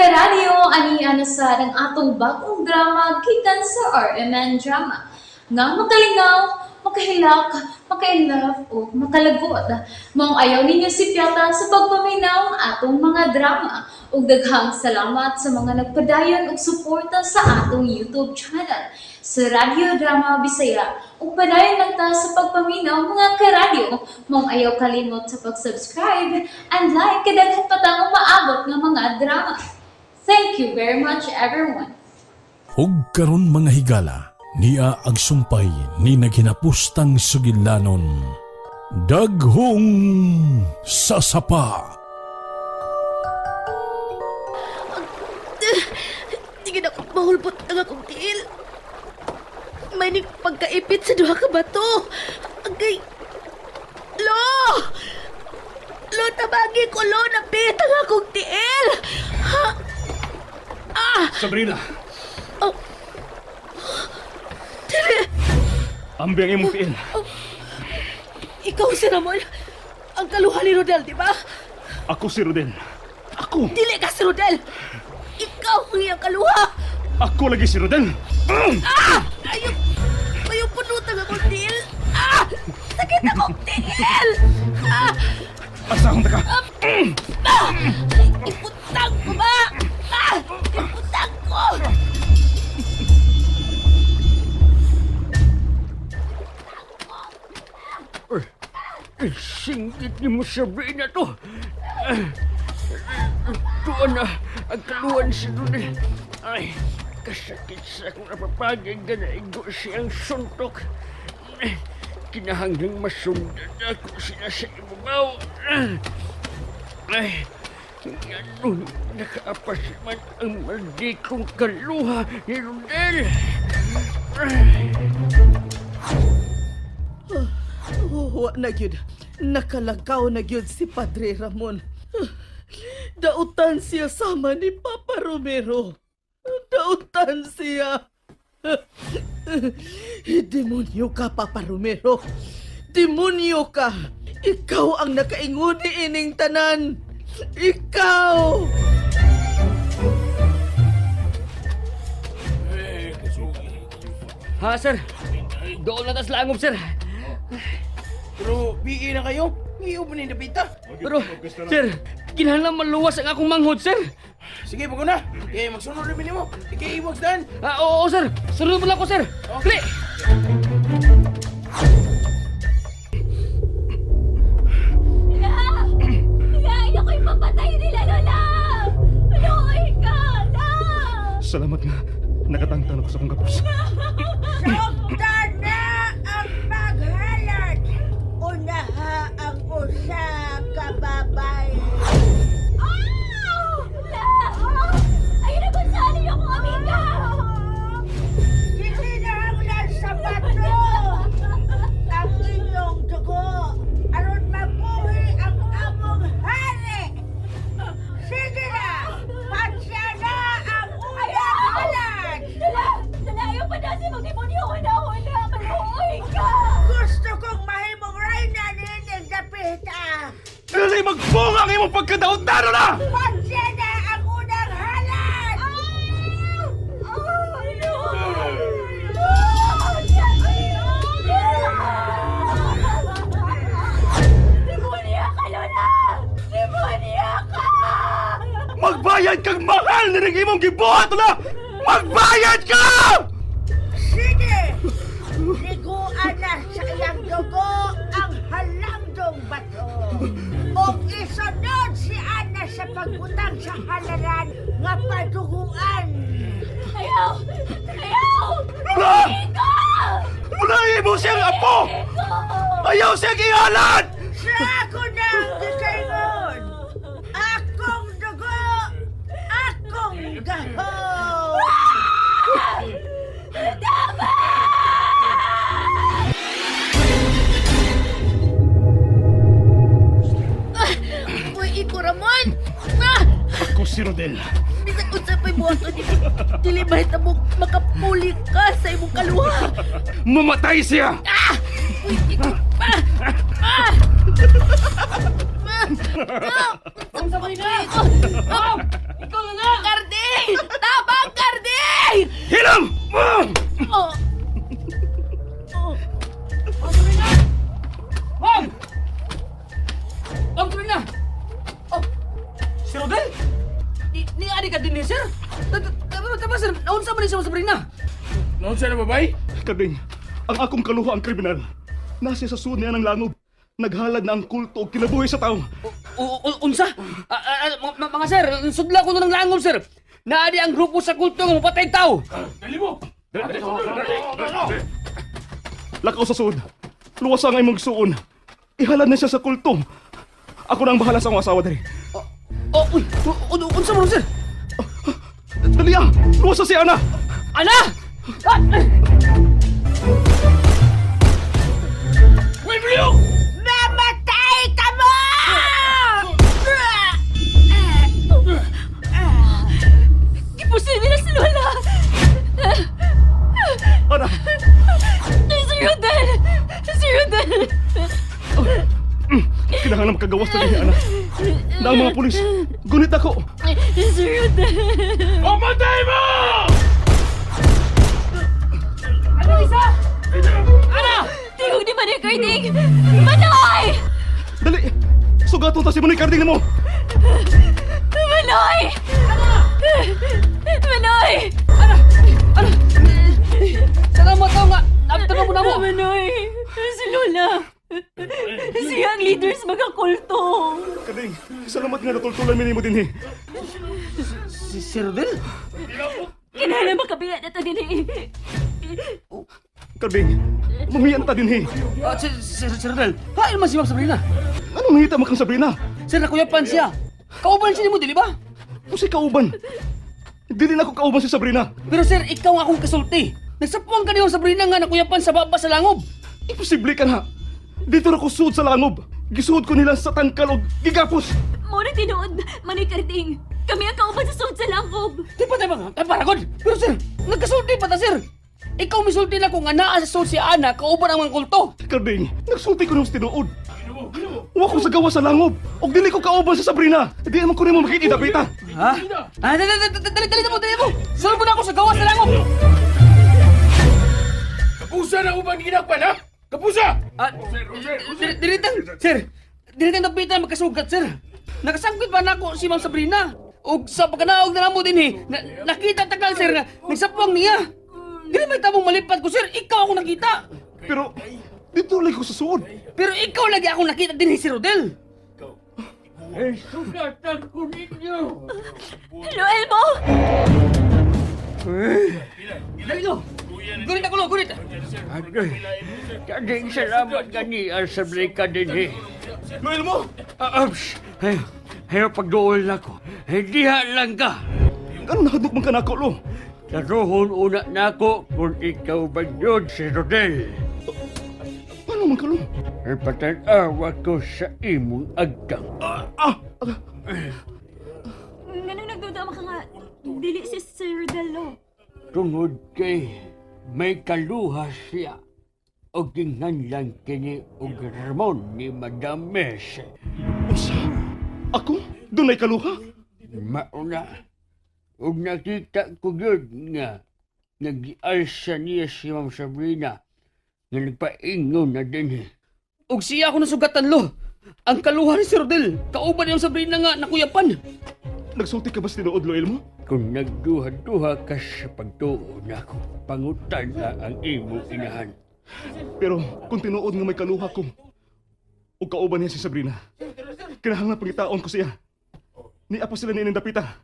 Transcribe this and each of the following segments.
Karadyo, ani na sad ang atong bagong drama gikan sa RMN Drama. Nga makalingaw, makahilak, maka-inlove o makalagot. Maong ayaw ninyo sipyata sa pagpaminaw ang atong mga drama. Ug daghang salamat sa mga nagpadayon og suporta sa atong YouTube channel sa Radyo Drama Bisaya. Ug padayon lang ta sa pagpaminaw, mga karadyo. Maong ayaw kalimot sa pag-subscribe and like kay daghan pa tang umaabot nga mga drama. Thank you very much, everyone. Ug karon, mga higala, nia ang sumpay ni naghinapustang sugilanon. Daghong Sasapa. Sige na kong mahulbot ang akong tiil. May ning pagkaipit sa duha ka bato. Agay. Lo! Lo, tabagi ko, lo. Napit ang akong tiil. Ha? Ah! Sabrina, Oh. Dili! Ambi ang imong tiil. Ikaw si Ramon. Ang kaluha ni Rodel, di ba? Ako si Rodel. Ako! Dili ka si Rodel. Ikaw ang iyang kaluha. Ako lagi si Rodel. Ah! Ayaw! Ayaw punutan akong tiil! Ah! Sakit akong tiil! Ah! Asa akong taka? Ah! Iputang ko ba? Ah! Iputang ko! Singgit ni mo, Sabrina, to. Tuan na, ang kaluan si Rodel. Ay, kasakit sa akong napapagay ganaigo siyang suntok. Ay, kinahanglang masundan ako siya sa ibabaw. Ay, ngano nakaapas man ang malditong kaluha ni Rodel. Ay. Oh, wa na gyud. Nakalakaw na gyud si Padre Ramon. Dautan siya sama ni Papa Romero. Dautan siya. Demonyo ka, Papa Romero. Demonyo ka. Ikaw ang nakaingon ni ining tanan. Ikaw! Ha, sir? Doon na tas langob, sir. Pero BE na kayo. Ngiyo ba ni Napita? Pero, sir, kinahanglan maluwas ang akong manghod, sir. Sige, bago na. Kaya magsunod na mo. Ikay iwag dan. Ah, oo, sir. Sunod mo lang ko, sir. Kli! La! La! Ayaw ko'y papatay nila, Lola! Maluoy ka! La! Salamat nga. Nakatangtang ako sa akong kapos. Sugdan na ang paghalad! Unaha ang usa ka babay. Ah! La! Ayun na kung saan niyo akong amiga! Gikinahanglan sa bato ang inyong dugo aron mabuhi ang among hari. Sige na, patsya na ang unang halad. Lola! Lola, ayaw pa na si magdemonyo! Una-una! Maluoy ka! Gusto kong mahimong reyna nining dapita. Dali magbunga ang imong pagkadaot na na! Patsya na ang unang halad. Demonya ka, Lola! Demonya ka! Magbayad kag mahal na rin imong gibuhat na! Magbayad ka! Sige! Liguan na sa iyang dugo ang halandong bato. Og isunod si Ana sa pagbutang sa halaran nga paduguan. Ayaw! Ayaw! Lola! Wala imo siyang apo! Ayaw siyang ihalad! Sa ako nang gikaingon! Akong dugo! Akong gahom! Tama! Uy, iko, Ramon! Ah! Ako si Rodel. Bisan unsa pa'y buhaton nimo, dili mahitabo makapuli ka sa imong kaluha. Mamatay siya! Ah! Uy, iko! Ah! Ah! Ah! Ma'am, Sabrina! Ma'am! Ikaw na na! Naa di ka din sir. Tama sir, naunsa man ni siya Sabrina? Noon siya na babay? Kading, ang akong kaluha ang kriminal. Nasa sa sud niya ng langob. Naghalad na ang kulto og kinabuhi sa tao. Unsa? Mga sir, sudla ko ng langob sir. Naa di ang grupo sa kulto nga mapatay tao. Dali mo! Dali! Lakaw sa sud. Luwasa nga imong suon. Ihalad na siya sa kulto. Ako na ang bahala sa akong asawa diri. Oh, uy, unsa man sir? Dali ah! Luwasa si Ana! Ana! Ah! Uy, Blue! Mamatay ka mo! Gipusin nila si Lola! Ana! Sir Rodel! Sir Rodel! Kailangan na makagawas na niya, Ana. Na ang mga pulis. Gunit ako. Sir Rodel! Pamatay mo! Ano Ana! Tingog ni Manoy Carding! Manoy! Dali! Sugaton ta si Manoy Carding nimo! Manoy! Manoy! Ana! Salamat daw nga. Naabtan mo na mo. Manoy! Si Lola! Siya ang leader sa mga kulto! Kading, salamat nga natultulan mi nimo dinhi. Si Sir Rodel? Kinahanglan makabiya na to dinhi. Karding, manghiyan ta dinhi. Ah, Sir Rodel, hain man si Ma'am Sabrina. Anong nangita mo kang Sabrina? Sir, nakuyapan siya. Kauban siya nimo, dili ba? Kung si kauban. Dili na ako kauban si Sabrina. Pero sir, ikaw ang akong kasulti. Nagsapuan ka ni Ma'am Sabrina nga nakuyapan sa baba sa langob. Imposible ka na. Dito na ko suod sa langob. Gisuod ko nila sa tangkal og gigapos. Muna tinuod, Manoy Carding. Kami ang kauban sa sud sa langkob. Di pa tayo mga, ay paragod. Pero sir, nagkasulti pa ta sir. Ikaw misulti na ko nga naa sa sulti si Ana, kauban ang mga kulto. Karding, nagsulti ko nung tinuod. Wa ko sa gawa sa langob. Og dili ko kauban sa Sabrina. Di naman ko nimo makita dapita. Ha? Ah, dali, dali, dali, dali, dali mo, dali mo. Sunod mo na ako sa gawa sa langob. Kapusa na uban ginakpan, ha? Kapusa! Ah, diritang, sir. Diritang dapitan magkasugat, sir. Nakasangkot pa nako si Ma'am Sabrina. Og sa pagkanaog na namo din eh, na, nakita tagal sir nga nagsapuang niya. Dili may tamong malipat ko sir, ikaw ako nakita. Pero dito lang ko sa suod. Pero ikaw lagi ako nakita din si Rodel. Eh, sugatan ko ninyo. Hello, Elmo! Dali lo. Gurit ako lo, gurit. Agoy, kading salamat gani sa ka din eh. Noel mo! Abs, ay, ay, pagduol na ko. Hindi ha lang ka. Ano nahadlok man ka nako lo? Taruhon una nako kung ikaw ba yun si Rodel. Paano man ka lo? Ay, patanawa ko sa imong agtang. Ah! Ah! Nganong nagduda ka nga, dili si Sir Rodel, lo. Tungod kay may kaluha siya o ginganlan kini og Ramon ni Madam Mese. Unsa? Ako? Dunay kaluha? Mauna, ug nakita ko gyud nga nag-alsa niya si Ma'am Sabrina nga nagpaingon na din. Og siya ako nasugatan lo. Ang kaluha ni Sir Rodel, kauban ni Ma'am Sabrina nga nakuyapan. Nagsulti ka ba sa tinuod, Loel mo? Kung nagduha-duha ka sa pagtuo nako, pangutan na ang imong inahan. Pero kung tinuod nga may kaluha ko, ug kauban niya si Sabrina, kinahanglan pangitaon ko siya. Niya pa sila ni dapita.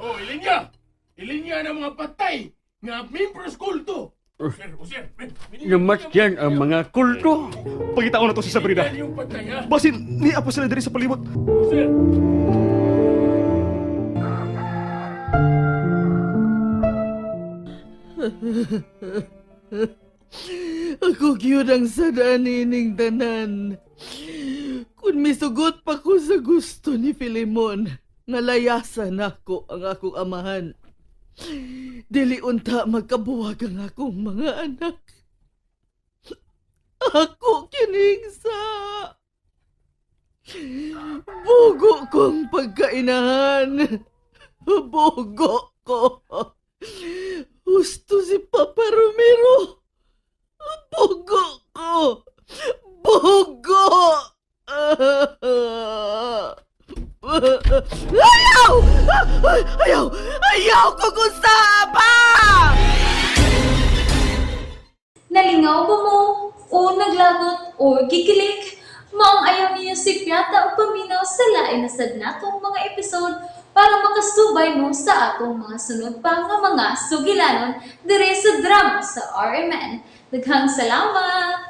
Oh, ilinya! Ilinya ng mga patay nga membro sa kulto! Sir, oh, sir! Namatyan ang mga kulto. Pangitaon na to si Sabrina. Yung patay, ha? Basin, niya pa sila diri sa palibot. Sir! Ako gyud ang sadaan nining tanan. Kung misugot pa ko sa gusto ni Filemon, nga layasan nako ang akong amahan. Dili unta magkabuwag ang akong mga anak. Ako kinigsa. Bugo kong pagkainahan. Bugo ko. Husto si Papa Romero. Bugo ko! Bugo! Ayaw! Ay, ayaw! Ayaw ko kung saba! Nalingaw ba mo? O naglagot o gikilig? Maong ayaw niyo si Piata o paminaw sa lain na sad natong mga episode para makasubay mo sa atong mga sunod pa nga mga sugilanon dire sa drama sa RMN. Daghang salamat!